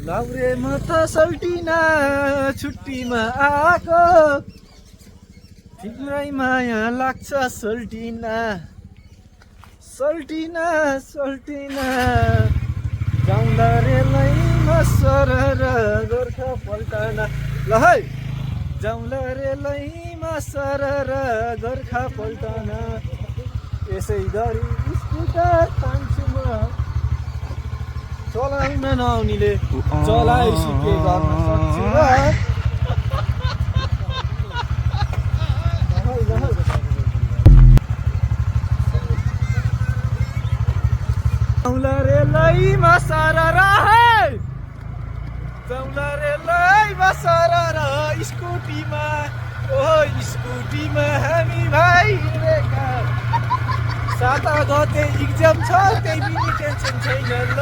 लाउरे म त सल्टिना छुट्टीमा आएको तिम्रै माया लाग्छ सल्टिना सल्टिना सल्टिना जाउँला रेलैमा सरर गोर्खा पल्टना ल है जाउँला रेलैमा सरर गोर्खा पल्टना यसै गरी स्कुटर तान्छु म चलाउन नआउनेले चलाइसु के गर्न सक्छु र जाउँला रेलैमा सरर जाउँला रेलैमा सरर स्कुटीमा स्कुटीमा हामी भाइ हिँडेका 7 गते इक्जाम छ त्यही पनि टेन्सन छैन ल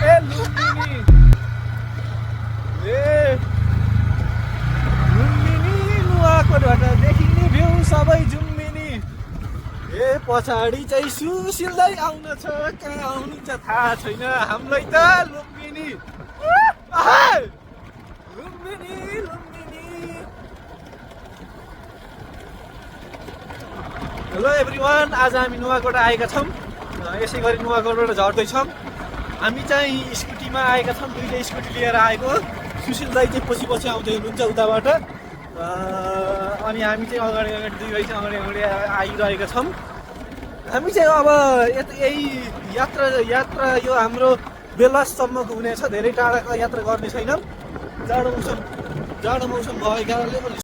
ए लुम्बिनी नुवाकोटबाट देखिने भ्यू सबै जुम्बिनी पछाडि चाहिँ सुसिल्दै आउन छ कहाँ आउनु छ थाहा छैन हामीलाई त लुम्बिनी लुम्बिनी लुम्बिनी हेलो एभ्रिवान आज हामी नुवाकोट आएका छौँ यसै गरी नुवाकोटबाट झर्दैछौँ हामी चाहिँ स्कुटीमा आएका छौँ दुईवटा स्कुटी लिएर आएको सुशील दाइ चाहिँ पछि पछि आउँदै हुनुहुन्छ उताबाट अनि हामी चाहिँ अगाडि दुई भाइ चाहिँ अगाडि आइरहेका छौँ हामी चाहिँ अब यही यात्रा यो हाम्रो बेलासम्मको हुनेछ धेरै टाढाको यात्रा गर्ने छैनौँ जाडो मौसम भएको कारणले